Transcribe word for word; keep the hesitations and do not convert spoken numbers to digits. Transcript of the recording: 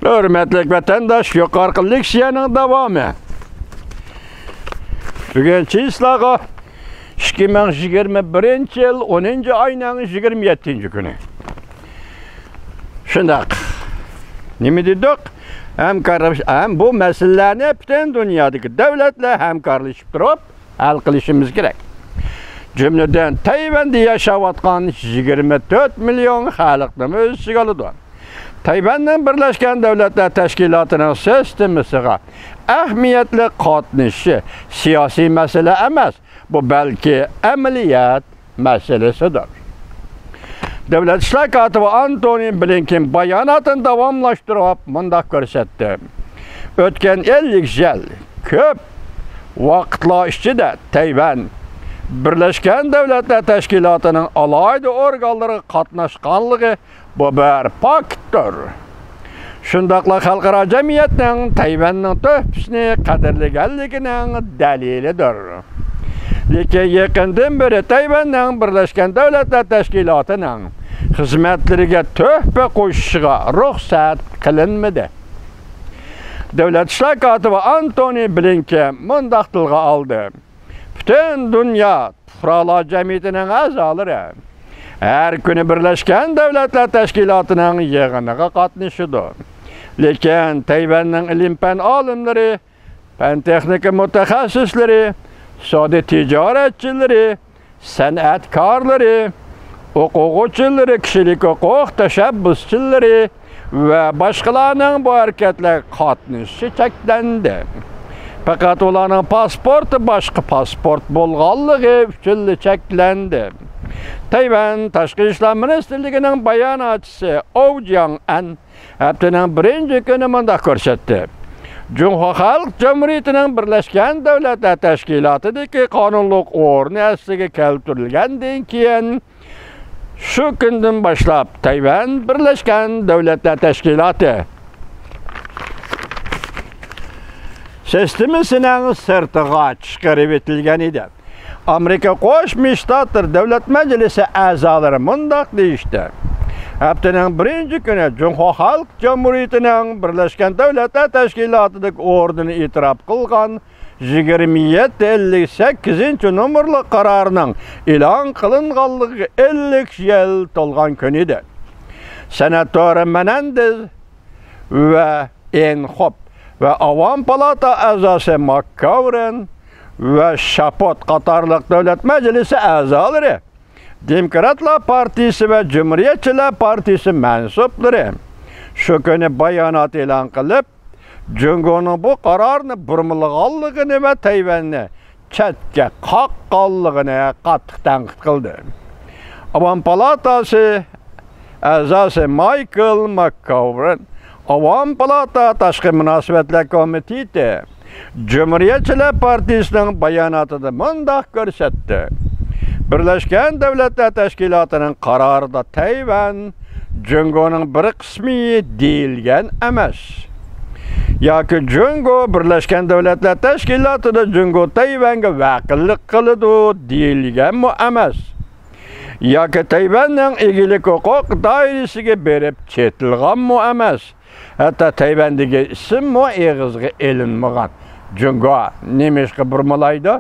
ھۆرمەتلىك ۋەتەنداش، يۇقىرىقى لېكسىيەنىڭ داۋامى. بۈگۈن چىسلاغا ئىككى مىڭ يىگىرمە بىرىنچى يىل ئونىنچى ئاينىڭ يىگىرمە يەتتىنچى كۈنى. شۇنداق. نېمە دېدۇق؟ ھەمكارلىش-، ھەم بۇ مەسىلىلەرنى پۈتۈن دۇنيادىكى دۆلەتلەر ھەمكارلىشىپ تۇرۇپ ھەل قىلىشىمىز كېرەك. جۈملىدىن تەيۋەندە ياشاۋاتقان يىگىرمە تۆت مىليون خەلقنىمۇ ئۆز ئىچىگە ئالىدۇ. تەيۋەننىڭ بىرلەشكەن دۆلەتلەر تەشكىلاتىنىڭ سىستېمىسىغا ئەھمىيەتلىك قاتنىشىشى سىياسىي مەسىلە ئەمەس، بۇ بەلكى ئەمەلىيەت مەسىلىسىدۇر. دۆلەت ئىشلار كاتىپى ئانتونى بلىنكېن باياناتىنى داۋاملاشتۇرۇپ مۇنداق كۆرسەتتى: ئۆتكەن ئەللىك يىل كۆپ ۋاقىتلار ئىچىدە تەيۋەن بىرلەشكەن دۆلەتلەر تەشكىلاتىنىڭ ئالاھىدە ئورگانلىرىغا قاتناشقانلىقى، بۇ بىر پاكىتتۇر. شۇنداقلا خەلقئارا جەمئىيەتنىڭ تەيۋەننىڭ تۆھپىسىنى قەدىرلىگەنلىكىنىڭ دەلىلىدۇر. لېكىن يېقىندىن بېرى تەيۋەننىڭ بىرلەشكەن دۆلەتلەر تەشكىلاتىنىڭ خىزمەتلىرىگە تۆھپە قوشۇشىغا رۇخسەت قىلىنمىدى. دۆلەت ئىشلار كاتىپى ئانتونى بلىنكېن مۇنداق تىلغا ئالدى: پۈتۈن دۇنيا پۇقرالار جەمئىيىتىنىڭ ئەزالىرى ھەر كۈنى بىرلەشكەن دۆلەتلەر تەشكىلاتىنىڭ يىغىنىغا قاتنىشىدۇ. لېكىن تەيۋەننىڭ ئىلىم-پەن ئالىملىرى، پەن-تېخنىكا مۇتەخەسسىسلىرى، سودا تىجارەتچىلىرى، سەنئەتكارلىرى، ئوقۇغۇچىلىرى، كىشىلىك ھوقۇق تەشەببۇسچىلىرى ۋە باشقىلارنىڭ بۇ ھەرىكەتلەرگە قاتنىشىشى چەكلەندى. پەقەت ئۇلارنىڭ پاسپورتى باشقا پاسپورت بولغانلىقى ئۈچۈنلا چەكلەندى. تەيۋەن تاشقى ئىشلار مىنىستىرلىكىنىڭ باياناتچىسى ئوۋ جياڭئەن ھەپتىنىڭ بىرىنچى كۈنى مۇنداق كۆرسەتتى: جۇڭخۇا خەلق جۇمھۇرىيىتىنىڭ بىرلەشكەن دۆلەتلەر تەشكىلاتىدىكى قانۇنلۇق ئورنى ئەسلىگە كەلتۈرۈلگەندىن كېيىن، شۇ كۈندىن باشلاپ تەيۋەن بىرلەشكەن دۆلەتلەر تەشكىلاتى سىستېمىسىنىڭ سىرتىغا چىقىرىۋېتىلگەن ئىدى. ئامېرىكا قوشما شتاتلىرى دۆلەت مەجلىسى ئەزالىرى مۇنداق دېيىشتى: ھەپتىنىڭ بىرىنچى كۈنى جۇڭخۇا خەلق جۇمھۇرىيىتىنىڭ بىرلەشكەن دۆلەتلەر تەشكىلاتىدىكى ئورنىنى ئېتىراپ قىلغان يىگىرمە يەتتە ئەللىك سەككىزىنچى نومۇرلۇق قارارنىڭ ئېلان قىلىنغانلىقىغا ئەللىك يىل تولغان كۈن ئىدى. سېناتور مېنەندېز ۋە ئېنخوپ ۋە ئاۋام پالاتا ئەزاسى ماككاۋرېن ۋە شاپوت قاتارلىق دۆلەت مەجلىسى ئەزالىرى، دېموكراتلار پارتىيىسى ۋە جۇمھۇرىيەتچىلەر پارتىيىسى مەنسۇپلىرى شۇ كۈنى بايانات ئېلان قىلىپ، جۇڭگونىڭ بۇ قارارنى بۇرمىلىغانلىقىنى ۋە تەيۋەننى چەتكە قاققانلىقىنى قاتتىق تەنقىد قىلدى. ئاۋام پالاتاسى ئەزاسى مايكل ماككاۋرېن، ئاۋام پالاتا تاشقى مۇناسىۋەتلەر كومىتېتى، جۇمھۇرىيەتچىلەر پارتىيىسىنىڭ باياناتىدا مۇنداق كۆرسەتتى: بىرلەشكەن دۆلەتلەر تەشكىلاتىنىڭ قارارىدا تەيۋەن جۇڭگونىڭ بىر قىسمى دېيىلگەن ئەمەس. ياكى جۇڭگو بىرلەشكەن دۆلەتلەر تەشكىلاتىدا جۇڭگو تەيۋەنگە ۋەكىللىك قىلىدۇ دېيىلگەنمۇ ئەمەس. ياكى تەيۋەننىڭ ئىگىلىك ھوقۇق دائىرىسىگە بېرىپ چېتىلغانمۇ ئەمەس. ھەتتا تەيۋەن دېگەن ئىسىممۇ ئېغىزغا ئېلىنمىغان. جۇڭگو نېمىشقا بۇرمىلايدۇ؟